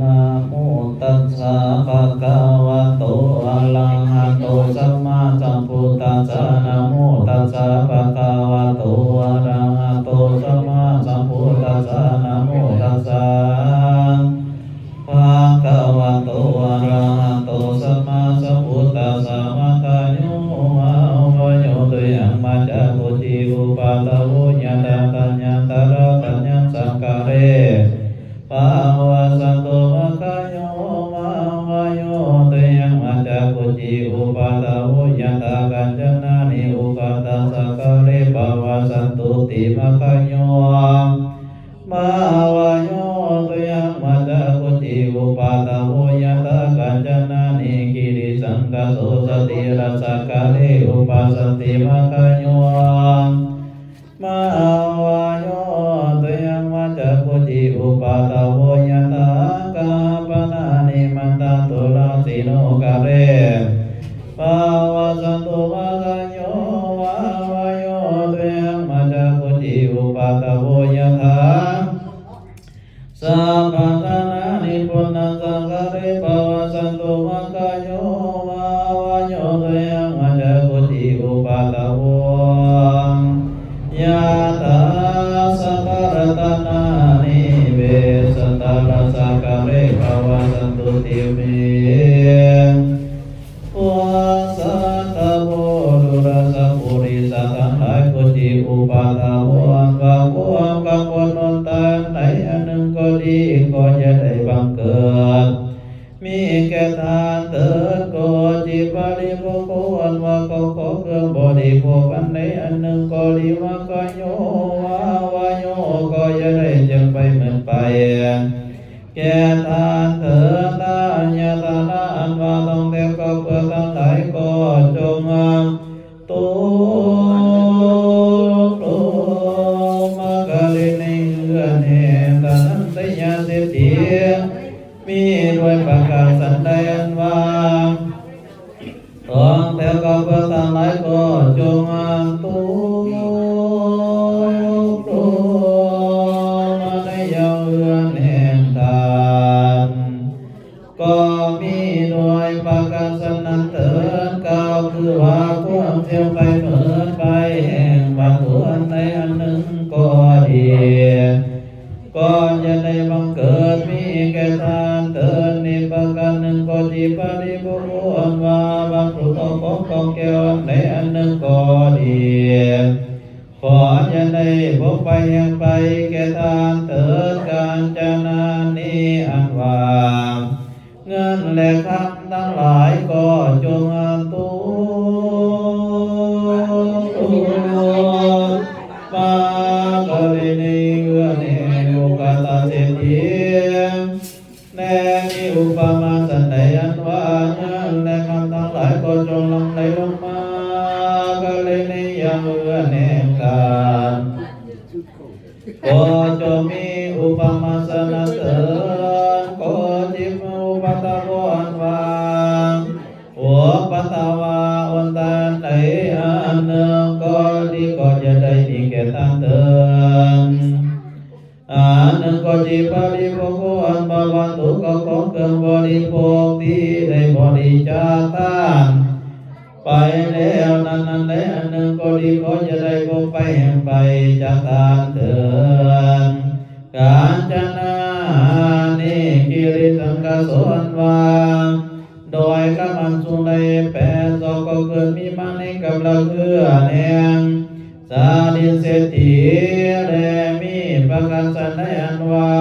ນະໂມຕັດສະ ພະຄະວະໂຕ ອະລະຫະໂຕ ສຳມາສຳພຸດທັດສະ ນະໂມຕັດສະ ພະຄະວະໂຕ ອະລະຫະໂຕ ສຳມາສຳພຸດທັດສະ ນະໂມຕັດສະ ພະຄະວະໂຕ ອະລະຫະໂຕ ສຳມາສຳພຸດທັດສະ ມັກຂະໂຍ ມະຫາວະໂຍ ຕຸຍັງ ມັດຈະກຸຈິ ອຸປາທະໂວ ຍະຖາ ທະຍັນຕະລະ ທະຍັງ ສັງກາເຣ ປະວາສະໂຕ ມັກຂະໂຍ ມະຫາວະໂຍ ຕຸຍັງ ມັດຈະກຸຈິ ອຸປາທະໂວ ຍະຖາ ກັນຈະນະນີ ອຸຄະທາ ສັງກາເຣ ປະວາສັນຕຸ ຕິ ມັກຂະໂຍ ມະຫາວະໂຍ ຕຸຍັງ ມັດຈະກຸຈິ ອຸປາທະໂວ ຍະຖາ ກັນຈະນະນີ ກິລິສັງຄະໂສ ສະຕິລະ ສັງກາເຣ ອຸປາສັນຕິ ມັກຂະໂຍ ມະຫາວະໂຍ ຕຸຍັງ ມັດຈະກຸຈິ ອຸປາທະໂວ ຍະຖາ ກາຫະປະນານິ ມັນທະຕຸລະ ສິໂນກາເຣ ປະວາສັນຕຸ ມັກຂະໂຍ ມະຫາວະໂຍ ຕຸຍັງ ມັດຈະກຸຈິ ອຸປາທະໂວ ຍະຖາ ສະພັດທະນານິ ປຸນນະ ສັງກາເຣ ປະວາສັນຕຸ ມັກຂະໂຍ ມະຫາວະໂຍ ຕຸຍັງ ມັດຈະກຸຈິ ອຸປາທະໂວ ຍະຖາ ສະພັດທະນານິ ເວສະຕະລະ ສັງກາເຣ ປະວາສັນຕຸ ຕິເມ ໂອສັດຖະໂວ ດູລະສະປຸລິສະທັງຫຼາຍ ກຸຈິອຸປາທະໂວ ອັນວ່າຄວາມກັງວົນນອນຕາຍອັນໃດອັນໜຶ່ງກໍດີ ກໍຢ່າໄດ້ບັງເກີດ ມີແກ່ທ່ານເທີນ ກໍຈິປະລິໂພກໂຄ ອັນວ່າເຂົ້າຂອງເຄື່ອງບໍລິໂພກອັນໃດອັນໜຶ່ງກໍດີ ມັກຂະໂຍ ວາວາໂຍ ກໍຢ່າໄດ້ຈຶ່ງໄປໝົດໄປ ແກ່ທ່ານເທີນ ທາຍະທານາ ອັນວ່າຕ້ອງແຕ່ເຂົ້າເປືອກທັງຫຼາຍ ກໍຈົ່ງຕົກລົງມາກະເລນໃນເຮືອນແຫ່ງທ່ານ ອັນໄດຍະເສດຖີ ມີດ້ວຍປະການສັນໃດ ອັນວ່າ ຕ້ອງແຕ່ເຂົ້າເປືອກທັງຫຼາຍ ກໍຈົ່ງຕົກລົງມາໃນເຫຍື່ອນແຫ່ງທ່ານ ກໍມີດ້ວຍປະການສັນນັ້ນເທີນ ກ່າວຄືວ່າຄວາມເສຍໄປເໝິດໄປແຫ່ງວັດຖຸອັນໃດອັນໜຶ່ງກໍດີ ກໍຢ່າໄດ້ບັງເກີດມີແກ່ທ່ານເທີນ ອີກປະການໜຶ່ງກໍດີ ປະລິໂພກໂຄ ອັນວ່າວັດຖຸເຂົ້າຂອງກອງແກ້ວອັນໃດອັນໜຶ່ງກໍດີ ຂໍຢ່າໄດ້ພົກໄປແຫ່ງໄປແກ່ທ່ານເທີນ ການຈະນະນີ ອັນວ່າ ເງິນແລະຄຳທັງຫຼາຍກໍຈົ່ງຕົກລົງມາກະເລນໃນເຮືອນແຫ່ງອຸກະຕະເສດຖີ ແລະມີອຸປະມາສັນໃດ ອັນວ່າເງິນແລະຄຳທັງຫຼາຍກໍຈົ່ງຫຼັ່ງໄຫຼລົງມາກະເລນໃນເຫຍື່ອນແຫ່ງທ່ານ ກໍຈົ່ງມີອຸປະມາສະນະເທີນ ກໍຈິບອຸປະທະວາ ອັນວ່າ ອຸປະທະວາອັນໃດອັນໜຶ່ງກໍດີ ກໍຢ່າໄດ້ມີແກ່ທ່ານເທີນ ອັນໜຶ່ງກໍດີ ປະລິໂພກໂຄ ອັນວ່າວັດຖຸເຂົ້າຂອງເຄື່ອງບໍລິໂພກທີ່ໄດ້ບໍລິຈາກທານ ໄປແລ້ວນັ້ນ ອັນໃດອັນໜຶ່ງກໍດີ ກໍຢ່າໄດ້ພົກໄປແຫ່ງໄປຈາກທ່ານເທີນ ການຈະນະນີ ກິລິສັງຄະໂສ ອັນວ່າດອຍຄຳອັນສູງໄດ້ແປດສອກ ກໍເກີດມີມາໃນກຳລັງເຮືອແຫ່ງສາລິນເສດຖີ ແລະມີປະການສັນໃດ ອັນວ່າ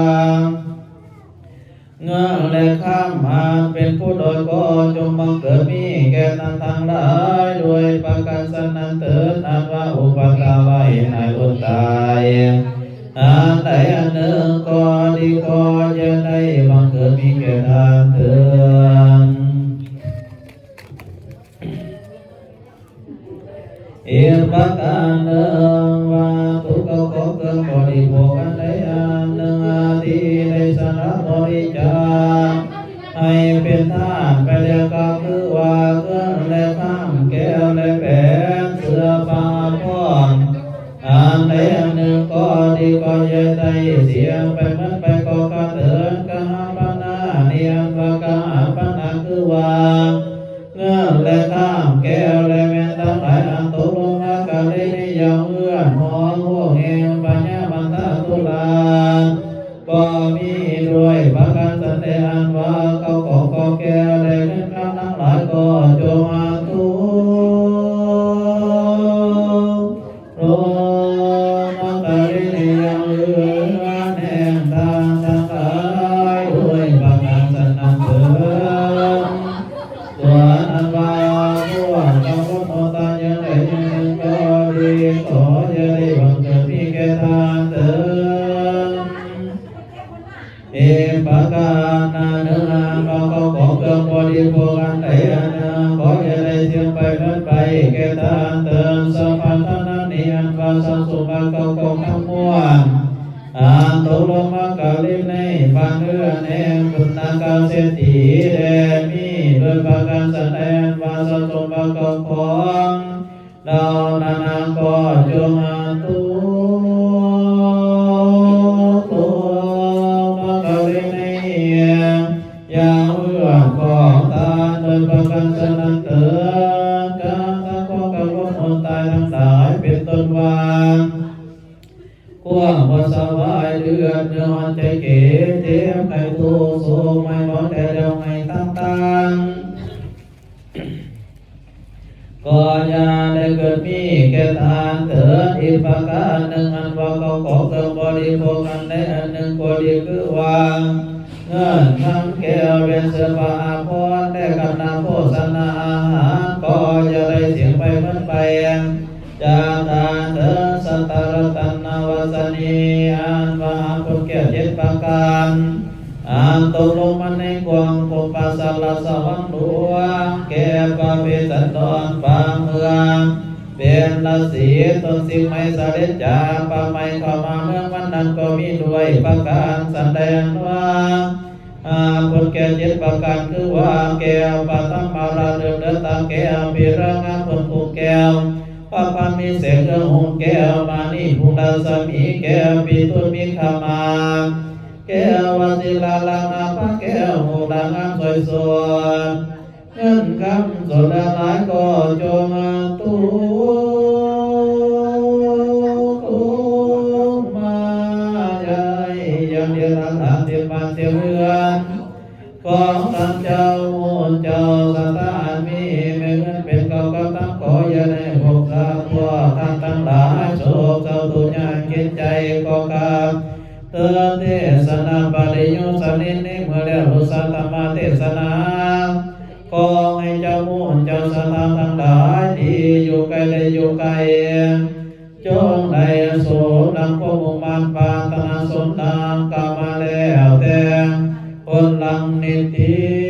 ເງິນແລະຄຳອັນເປັນຜູ້ດອຍ ກໍຈົ່ງບັງເກີດມີແກ່ທ່ານທັງຫຼາຍ ດ້ວຍປະການສັນນັ້ນເທີນ ອັນວ່າອຸປະທະວາເຫນາຍອົດຕາຍ ອັນໃດອັນໜຶ່ງກໍດີ ກໍຢ່າໄດ້ບັງເກີດມີແກ່ທ່ານເທີນ. ອີກປະການໜຶ່ງ ວັດຖຸເຂົ້າຂອງເຄື່ອງບໍລິໂພກອັນໃດອັນໜຶ່ງ ທີ່ໄດ້ສະຫຼະບໍລິຈາກໃຫ້ເປັນທານໄປແລ້ວ ກໍຄືວ່າເງິນແລະຄຳ ແກ້ວແລະແຫວນ ເສື້ອຜ້າອາພອນ ອັນໃດອັນໜຶ່ງກໍດີ ກໍຢ່າໄ ໄດ້ເສຍໄປໝົດໄປກໍກະເຕີນ ກະຫາປະນານີ້ ອັນວ່າກະຫາປະນາຄືວ່າ ເງິນແລະຄຳແກ້ວ ແລະແວ່ນທັງຫຼາຍ ອັນຕົກລົງມາກະລິນິຍາມເຮືອນ ຫອໂຮງແຫ່ງພະຍາມັນທະທຸລາດ ບໍ່ມີດ້ວຍປະການສັນໃດ ອັນວ່າເຂົ້າຂອງກໍແກ້ວ ແລະເງິນຄຳທັງຫຼາຍກໍຈົ່ງມາຕົກລົງມາກະລິນິຍາມເຮືອນແຫ່ງທ່ານທັງຫຼາຍ ດ້ວຍປະການສັນນັ້ນເທີນ. ສ່ວນອັນວ່າພວກເຮົາຄົນເຮົາຕາຍຢ່າງໃດຢ່າງໜຶ່ງກໍດີ ຂໍຢ່າໄດ້ບັງເກີດມີແກ່ທ່ານເທີນ. ອີກປະການໜຶ່ງ ອັນວ່າເຂົ້າຂອງເຄື່ອງບໍລິໂພກອັນໃດອັນໜຶ່ງ ຂໍຢ່າໄດ້ເສຍໄປເໝິດໄປແກ່ທ່ານເທີນ. ສະພັນທະນານີ້ ອັນວ່າຊາວສົມບັດເຂົ້າຂອງທັງມວນ ອັນຕົກລົງມາກະລິໃນບ້ານເຮືອນແຫ່ງບຸນນາກາເສດຖີ ແລະມີດ້ວຍປະການສັນໃດ ອັນວ່າຊາວສົມບັດເຂົ້າຂອງເຫຼົ່ານັ້ນກໍຈົ່ງຕົກລົງມາກະລິໃນຍາມເຮືອນຂອງທ່ານດ້ວຍປະການສັນນັ້ນເທີນ. ກະທັງຄວາມກັງວົນອົດຕາຍທັງຫຼາຍ ເປັນຕົ້ນວ່າ ຄວາມບໍ່ສະບາຍ ເດືອດຮ້ອນໃຈເກ ເຈັບໄຂ້ທຸກໂສກ ໄໝ້ເມົາແທ້ແລ້ວໄຫ້ຕ່າງໆ ກໍຢ່າໄດ້ເກີດມີແກ່ທ່ານເທີນ. ອີກປະການໜຶ່ງ ອັນວ່າເຂົ້າຂອງເຄື່ອງບໍລິໂພກອັນໃດອັນໜຶ່ງກໍດີ ຄືວ່າເງິນຄຳແກ້ວ ແວ່ນເສື້ອຜ້າອາພອນ ແລະກັນນະໂພຊະນາອາຫານ ກໍຢ່າໄດ້ເສຍໄປເໝິດໄປ ຈາກທ່ານເທີນ. ສັດຕະລັດຕະນະວັດສະນີ ອັນວ່າຜົນແກ້ວເຈັດປະການ ອັນຕົກລົງມາໃນກວ້າງກົມປາສາດລາຊະວັງຫຼວງ ແກ່ພະເວດສັນດອນຟ້າເມືອງ ເປັນລາສີຕົ້ນສິງໄໝສາເລັນຈາ ປ່າໄມ້ເຂົ້າມາເມືອງວັນນັ້ນ ກໍມີດ້ວຍປະການສັນໃດ ອັນວ່າ ອາ ຜົນແກ້ວເຈັດປະການ ຄືວ່າແກ້ວປະຖະມະລະລຶກເຫຼືອຕາແກ້ວ ພິລະງາຜົນພູແກ້ວ ພະພັນມີແສງເຮືອງຫົງແກ້ວ ມະນີພຸງລະສະໝີແກ້ວ ປີຕຸນມີຄະມາແກ້ວ ວະຊິລາລະນາພະແກ້ວ ຮູບລະງາມສວຍສົດ ເງິນຄຳສົດຫຼາຍກໍຈົ່ງຕົກລົງມາໃຫ້ຢ່າງດຽວນັ້ນ ຕາມເຕັມບ້ານເຕັມເຮືອນຂອງທ່ານເຈົ້າ ໝູ່ເຈົ້າສັດທາອັນມີແມ່ເຮືອນເປັນເກົ່າກັບທັງ ຂໍຢ່າໄດ້ພົບຊາດພວກທ່ານທັງຫຼາຍ ໂສກເສົ້າທຸກຍາກເຂັນໃຈກໍກາບເທີນເທດສະໜາປະລິໂຍຄສະນິດນີ້ ເມື່ອແລ້ວໂລດສະທຳມະເທດສະໜາ ຂໍໃຫ້ເຈົ້າໝູ່ເຈົ້າສັດທາທັງຫຼາຍ ທີ່ຢູ່ໃກ້ ແລະ ຢູ່ໄກ ຈົ່ງໄດ້ສົມດັ່ງຄວາມມຸ່ງມາດປາດຖະໜາ ສົມດັ່ງກາມມະແລ້ວແຕ່ຜົນຫຼັງນິດທີ